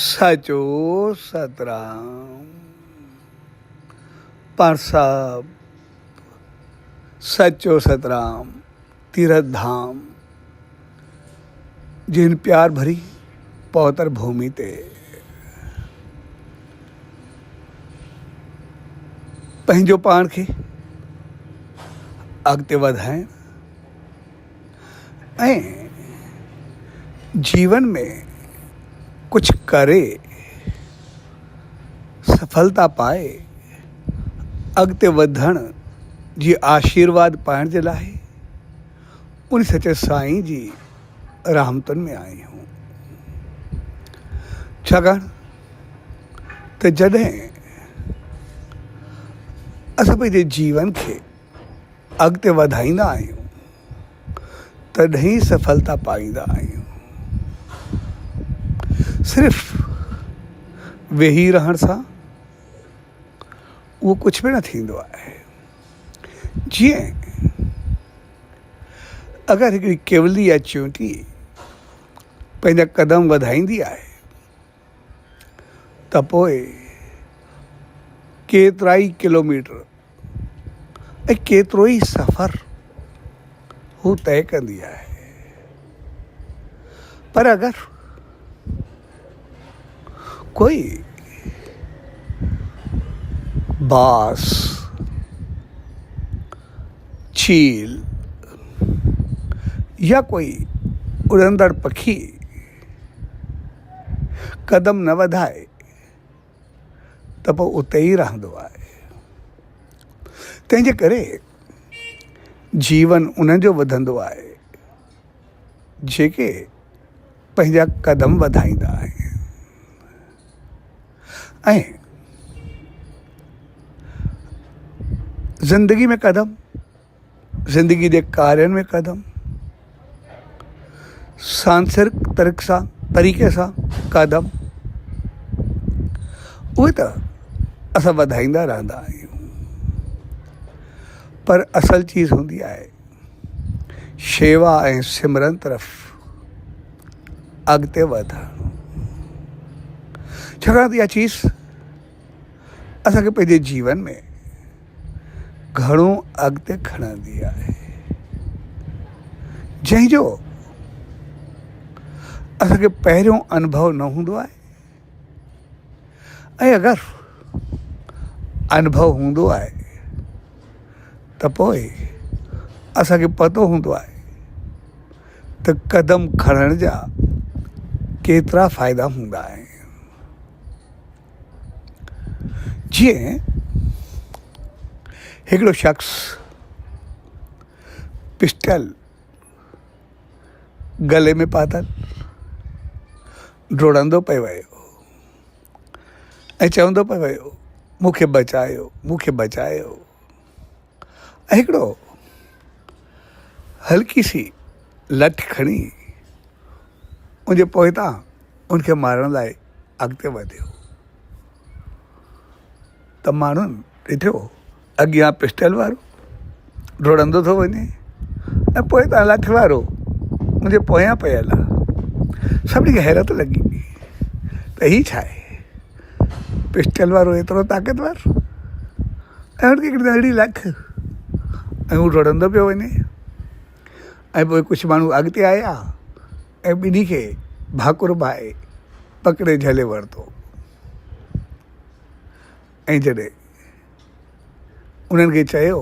سچو سترام پاڻ سڀ سچو سترام تيرٿ ڌام جي هن پيار ڀري پوتر ڀومي تي پنهنجو پاڻ کي اڳتي وڌائڻ ۽ جيون ۾ ڪجهه ڪري سڦلتا پائي اڳتي وڌڻ جي آشيرواد پائڻ جي لاء ان سچي سائين جي رحمتن ۾ آهيون. ڇاڪاڻ ته جڏهن اسان پنهنجي جيون کي اڳتي وڌائيندا آهيون تڏهن ئي سڦلتا پائيندا آهيون. صرف ويهي رهڻ سان اهو ڪجهه به نه ٿيندو آهي. جيئن اگر هڪڙي ڪيولي يا چيونٽي پنهنجا قدم وڌائيندي آهي ته پوء ڪيترائي ڪلوميٽر ۽ ڪيترو ئي سفر هو طئي ڪندي آهي پر اگر ڪوئي باس، چيل يا ڪوئي اڏندڙ پکي قدم نه وڌائي ته پوء اتي ئي رهندو آهي. تنهن جي ڪري جيون انهن جو وڌندو آهي جيڪي پنهنجا قدم وڌائيندا آهن ۽ زندگي ۾ قدم زندگي جي ڪارين ۾ قدم سانسرڪ طرق سان طريقي سان قدم اهي ته اسان وڌائيندا رهندا آهيون پر اصل چيز هوندي آهي شيوا ۽ سمرن طرف اڳتي وڌڻ ڇاڪاڻ ته اها چيز اسان کي پنهنجي جيون ۾ گهڻو اڳتي کڻندي آهي جنهن جو اسان کي پهريون انڀو نه هوندو آهي ۽ اگر انڀو هوندو آهي ته پوء اسان کي پتو هوندو آهي ته قدم کڻڻ جا ڪيترا فائدا هوندا آهن. جيئن هڪڙو شخص پسٽل گلي ۾ پاتل ڊوڙندو پئي ويو ۽ چوندو پئي ويو مون کي بچايو مون کي بچايو ۽ هڪڙو هلڪي سي لٺ کڻي ان جي پوئتان ان کي مارڻ لاء اڳتي وڌيو ته ماڻهن ڏٺو اڳيان پسٽل وارو ڊوڙندو ٿو وڃي ۽ پوئتان لٺ وارو ان جي پويان پيل آهي. سڀني کي حيرت لڳي ته هي ڇا آهي؟ پسٽل وارو ايترو طاقتور ۽ هن کي هڪڙي ننڍڙي لٺ ۽ هو ڊوڙندو پيو وڃي ۽ پوء ڪجهه ماڻهو اڳتي آيا ۽ ٻنهي کي ڀاڪر پائي پڪڙي جهلي ورتو ۽ جڏهن انهن کي چيو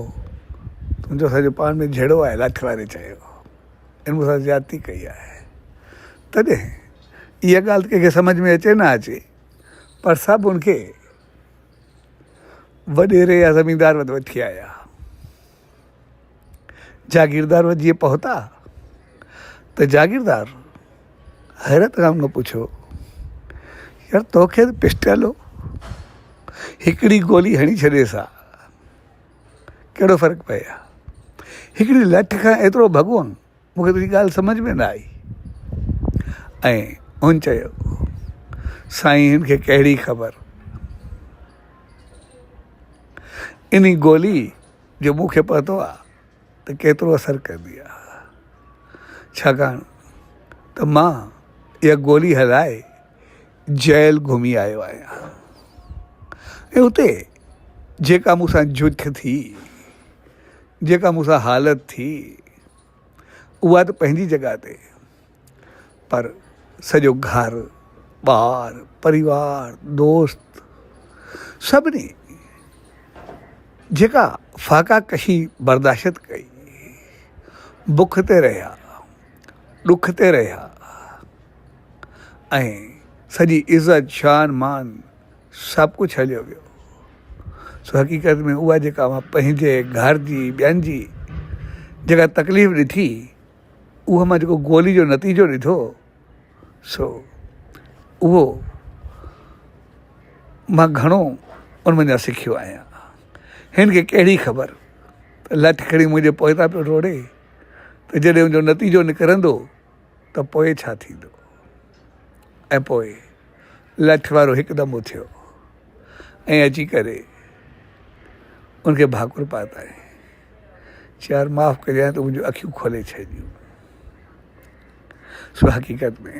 تنهنجو اسان جو پاڻ ۾ جهيڙو آهي لاٺ واري چيو ان مون سان زيادتي ڪئي آهي تڏهن اها ڳالهه ڪنهن کي سمجهه ۾ اچي نه اچي پر سڀ ان کي وڏيري يا زميندار وٽ وٺي آيا جاگيردار وٽ جيئن پهتا ته جاگيردار حيرت کان ان پڇيو يار توکي ته پسٽل هو هڪڙي گولي هڻي ڇڏيس ها ڪهڙو فرق پئي ها هڪڙي لٺ کان ايترو ڀڳو آن مون کي تنهنجي ڳالهه سمجهه ۾ نه آئي. ۽ هن چيو، سائين هن کي ڪهڙي خبر، انهي گولي جو مون کي پتو آ ته ڪيترو اثر ڪندي آ، ڇاڪاڻ ته مان اها گولي هلائي جيل گهمي آيو آهيان ۽ اتي جيڪا مون سان جٺ ٿي، جيڪا مون سان حالت ٿي، اها ته پنهنجي جڳهه تي پر سڄو گهر، ٻار، پريوار، دوست سڀني جيڪا فاقا ڪشي برداشت ڪئي، بک تي رهيا، ڏک تي رهيا ۽ سڄي عزت شان مان سڀ ڪجهه هليو ويو. سو حقيقت ۾ اها جيڪا مان پنهنجي گهر جي ٻين جي جيڪا تڪليف ڏٺي اهو مان جيڪو گولي جو نتيجو ڏٺو سو اهو مان گهڻو ان منجهان سکيو آهيان. هن کي ڪهڙي خبر ته لٺ کڻي منهنجي پوئتان پيو ڊوڙي ته جڏهن ان جو نتيجو نڪرندو ته پوء ڇا ٿيندو؟ ۽ پوء لٺ وارو هڪدم اٿيو ۽ اچي ڪري ان کي ڀاڪر پاتائين. چي يار معاف ڪجانء تو منهنجون اکيون کولي ڇڏيون. سو حقيقت ۾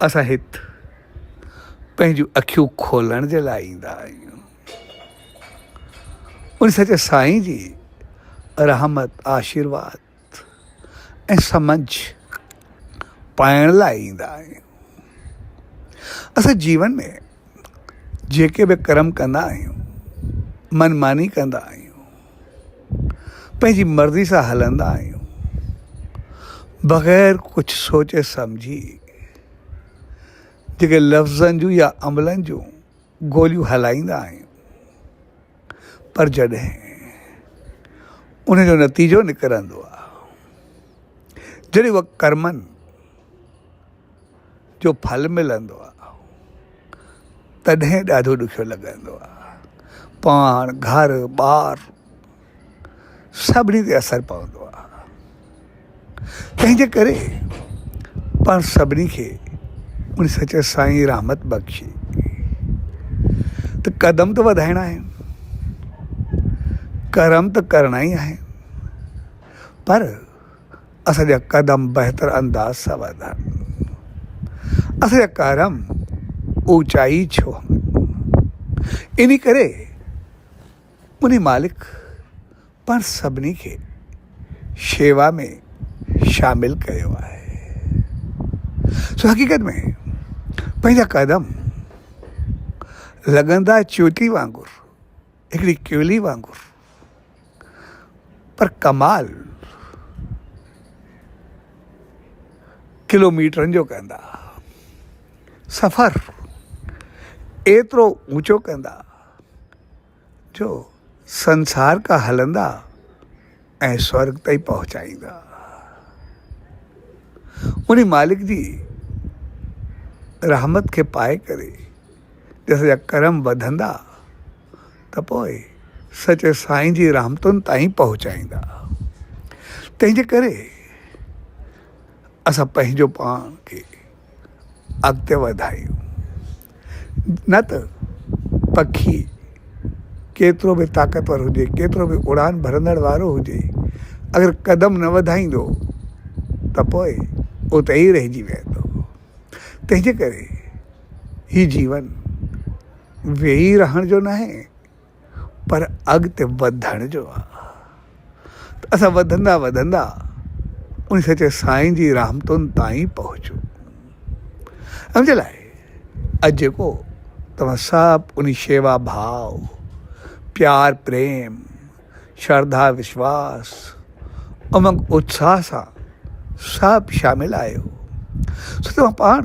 اسان هت پنهنجون اکيون کولڻ جي لاء ايندا آهيون. ان سچي سائين جي رحمت، آشيرواد ۽ سمجهه پائڻ لاء ايندا آهيون. اسان جيون ۾ جيڪي به ڪرم ڪندا آهيون، من ماني ڪندا آهيون، پنهنجي مرضي سان هلندا آهيون، بغير ڪجهه سوچي سمجهي جيڪي لفظن جون يا عملن جون گوليون هلائيندا آهيون پر جڏهن ان جو نتيجو نڪرندو آهي، جڏهن اها ڪرمن جو ڦل ملندو آهي تڏهن ڏاڍو ڏکيو لڳندو آهي. پاڻ، گهر، ٻار سڀني تي اثر پوندو آهي. تنهن جي ڪري پاڻ سڀني کي ان سچي سائين رحمت بخشي ته قدم ته وڌائڻا آهن، ڪرم ته ڪرڻا ئي آهن پر اسان جا قدم بهتر انداز سان وڌن، اسان جا ڪرم اوچائي ڇو هن. انهي ڪري انهي مالڪ پاڻ سڀني کي شيوا ۾ شامل ڪيو آهي. سو حقيقت ۾ پنهنجا قدم لڳندا چوٽي وانگر، هڪڙي ڪيولي وانگر، پر ڪمال ڪلوميٽرن جو ڪندا، سفر ايترو اوچو ڪندا جو سنسار کان هلندا ۽ سورڳ تائين پهچائيندا. انهي مالڪ جي رحمت کي پائي ڪري جي اسان جا ڪرم وڌندا ته پوء سچي سائين جي رحمتن تائين پهچائيندا. تنهن جي ڪري اسان پنهنجو پاڻ کي اڳتي وڌايون. نه ته پکي ڪيترو به طاقتور هجي، ڪيترو به اڙان ڀرندڙ وارو هجي، اگر قدم نه وڌائيندو ته پوء اتي ئي رهجي ويندو. تنهن جي ڪري هي جيون ويهي رهڻ جو ناهي پر اڳتي وڌڻ جو آ. ته اسان وڌندا وڌندا ان سچي سائين جي رحمتن تائين پهچون. ان جي لاء اڄ جيڪو توهان سڀ ان شيوا ڀاو، پيار پريم، شرڌا وشواس، امنگ اتساهه سان سڀ شامل آهيو سو توهان پاڻ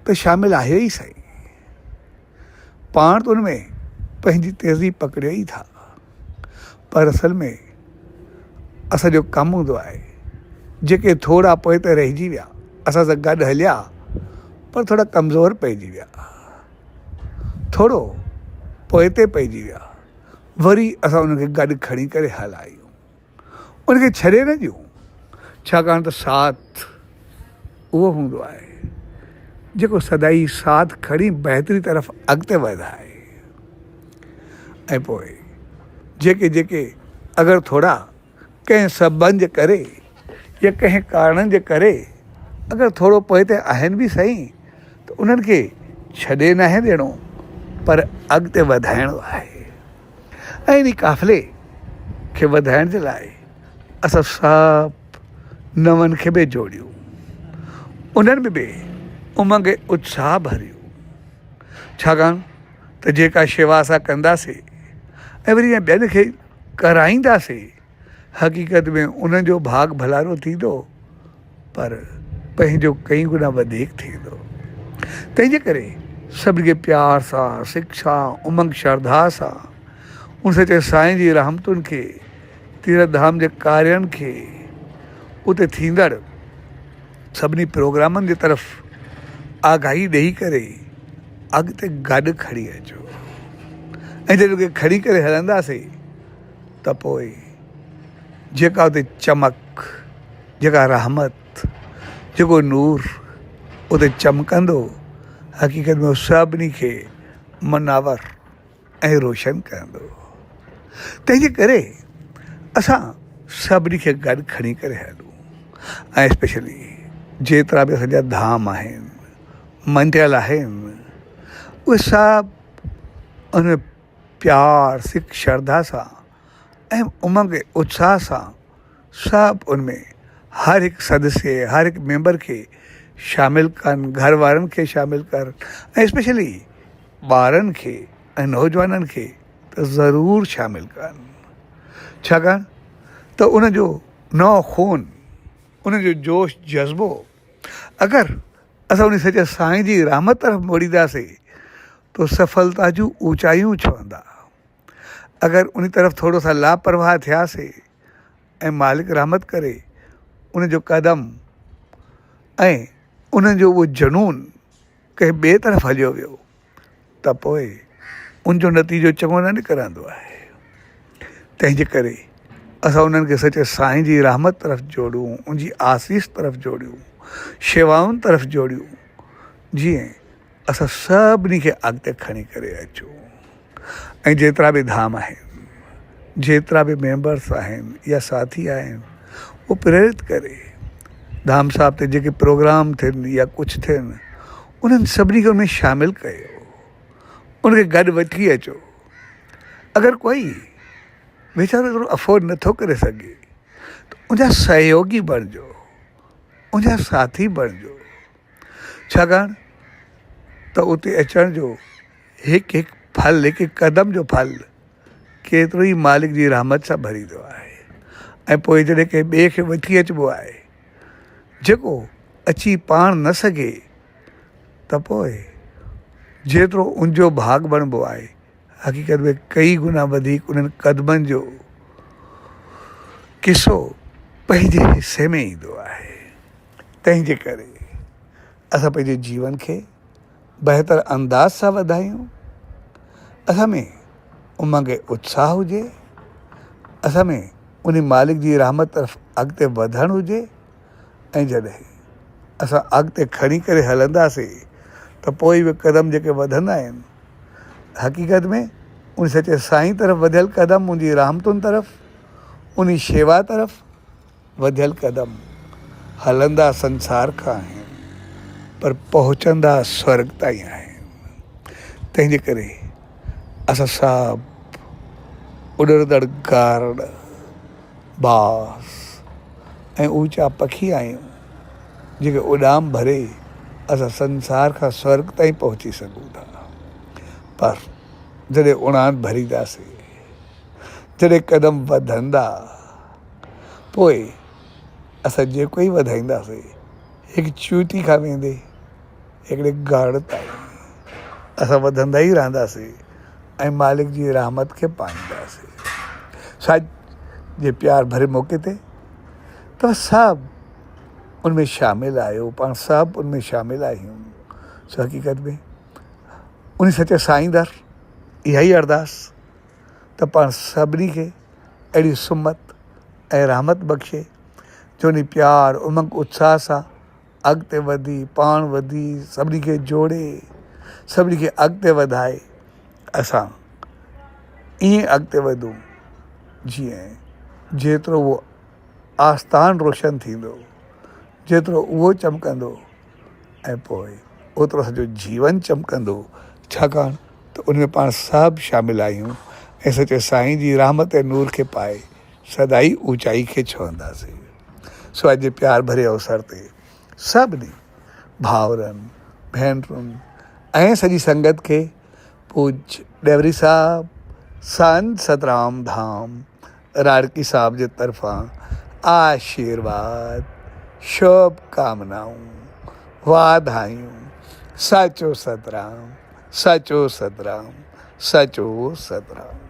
ته شامل آهيو ئي سهي. پاڻ ته ان ۾ پنهنجي تيزي پڪڙيو ئي ٿا پر اصل ۾ اسان جو ڪم هوندو آهي جيڪي ٿورا پوئتي رهجي ويا اسان سان گڏ هليا پر ٿورا ڪمزور پئجي ويا ٿورو پوئتي پئجي ويا وري اسان انهن کي گڏ کڻي ڪري هلايون ان کي ڇڏي نه ڏيون ڇاڪاڻ ته ساٿ اهو هوندو آهي جيڪو سدائين ساٿ کڻي بهتري طرف اڳتي وڌائي ۽ پوء جيڪي جيڪي اگر ٿورا ڪنهن سببن جي ڪري يا ڪنهن ڪارڻن جي ڪري اگر ٿورو پوئتي آهن به سهي ته انهن کي ڇڏي ناهي ڏيڻو پر اڳتي وڌائڻو آهي ۽ انهي قافلي کي وڌائڻ جي لاء اسان سڀ نون کي به جوڙيون، انهن ۾ به امنگ ۽ اتساهه ڀريون، ڇاڪاڻ ته جيڪا شيوا اسان ڪنداسين ۽ وري ائين ٻين کي ڪرائينداسين، حقيقت ۾ انهن جو ڀاڳ ڀلارو ٿيندو پر پنهنجو ڪئين گنا وڌيڪ ٿيندو. تنهن جي ڪري سڀني کي پيار سان، سڪ سان، امنگ شرڌا سان ان سچي سائين جي رحمتن کي، تيرٿ ڌام جي ڪارين کي، اتي ٿيندڙ سڀني پروگرامن جي طرف آگاهي ڏئي ڪري اڳتي گڏ کڻي اچو ۽ جڏهن ان کي کڻي ڪري هلنداسين ته پوء جيڪا اتي چمڪ، جيڪا رحمت، جيڪو نور اتي چمڪندو، حقيقت ۾ اهو سڀني کي منور ۽ روشن ڪندو. تنهن جي ڪري اسان سڀني کي گڏ کڻي ڪري هلون ۽ اسپيشلي جيترا به اسان جا ڌام آهن، منڊل آهن، اهي سڀ ان ۾ پيار، سڪ، شرڌا سان ۽ امنگ ۽ اتساهه سان سڀ ان ۾ هر هڪ سدسيه، هر هڪ ميمبر کي شامل ڪن، گهر وارن کي شامل ڪر ۽ اسپيشلي ٻارن کي ۽ نوجوانن کي ته ضرور شامل ڪن، ڇاڪاڻ ته ان جو نئون خون، ان جو جوش جذبو اگر اسان ان سچي سائين جي رحمت طرف موڙينداسين تو سڦلتا جون اوچايون ڇهندا. اگر ان طرف ٿورو سا لاپرواهه ٿياسي ۽ مالڪ رحمت ڪري ان جو قدم ۽ ان جو اهو جنون ڪنهن ٻئي طرف هليو ويو ته پوء ان جو نتيجو چڱو نه نڪرندو آهي. تنهن جي ڪري اسان انهن کي سچي سائين جي رحمت طرف جوڙيون، ان جي آسيس طرف جوڙيون، شيوائن طرف جوڙيون، جيئن اسان سڀني کي اڳتي کڻي ڪري اچون ۽ جيترا به ڌام آهن، جيترا به ميمبرس آهن يا ساٿي آهن، اهو پريرت ڪري ڌام صاحب تي جيڪي پروگرام ٿين يا ڪجهه ٿين، انهن سڀني کي ان ۾ شامل ڪيو، ان کي گڏ وٺي اچو. اگر ڪوئي ويچارو ايترو افورڊ نٿو ڪري سگهي ته ان جا سهيوگي بڻجو، ان جا ساٿي بڻجو، ڇاڪاڻ ته اتي اچڻ جو هڪ هڪ ڦل، هڪ هڪ قدم جو ڦل ڪيترو ئي مالڪ جي رحمت سان ڀريندو آهي ۽ پوء جڏهن ڪنهن ٻئي کي وٺي اچبو آهي جيڪو اچي پاڻ نه سگهي ته پوء جيترو ان جو ڀاڳ بڻبو آهي حقيقت ۾ ڪئي گنا وڌيڪ انهن قدمن جو قصو پنهنجي حصي ۾ ايندو آهي. تنهن جي ڪري اسان پنهنجي جيون کي بهتر انداز سان وڌايون، اسان ۾ امنگ ۽ اتساهه هجي، اسان ۾ انهي مالڪ جي رحمت طرف اڳتي وڌڻ هجي ۽ جڏهن اسان اڳتي کڻي ڪري هلنداسين ته پوء اهي قدم جيڪي وڌندا آهن حقيقت ۾ ان سچي سائين طرف وڌيل قدم ان جي رحمتن طرف انهي شيوا طرف وڌيل قدم هلندا سنسار کان آهن پر پهچندا سورڳ تائين آهن. تنهن جي ڪري اسان سڀ اڏرندڙ گارڙ، باز ۽ اوچا پکي آهيون جيڪي اڏام ڀري اسان سنسار کان سورڳ تائين پهچي سگهون ٿا. پر جڏهن اڙان ڀرينداسين، جڏهن قدم وڌندا، پوء اسان جيڪو ئي وڌائينداسين، هڪ چيوٽي کان ويندي هڪڙي گهڙ تائين اسان وڌندا ئي رهنداسين ۽ مالڪ جي رحمت کي پائينداسين. ساڄ جي پيار ڀري موقعي تي توهان سڀ ان ۾ شامل آهيو، پاڻ سڀ ان ۾ شامل آهيون. سو حقيقت ۾ ان سچي سائين در اها ئي ارداس ته پاڻ سڀني کي اهڙي سمت ۽ رحمت بخشي جو انهي پيار، امنگ، اتساهه سان اڳتي وڌي، پاڻ وڌي، سڀني کي جوڙي، سڀني کي اڳتي وڌائي اسان ائين اڳتي وڌون جيئن جيترو اهو آستان روشن ٿيندو، جيترو اهو چمڪندو ۽ پوء اوترو اسان جو جيون چمڪندو، ڇاڪاڻ ته ان ۾ پاڻ سڀ شامل آهيون ۽ سچي سائين جي رحمت ۽ نور کي پائي سدائين اوچائي کي ڇهنداسين. سو اڄ جي پيار ڀري اوسر تي سڀني ڀائرن، ڀينرن ۽ سڄي سنگت کي پوڄ ڏيوري صاحب، سنت سترام ڌام، راڙڪي صاحب جي طرفان آشيرواد، شڀ ڪامنائون، واڌايون، سچو سترام، سچو سترام، سچو سترام.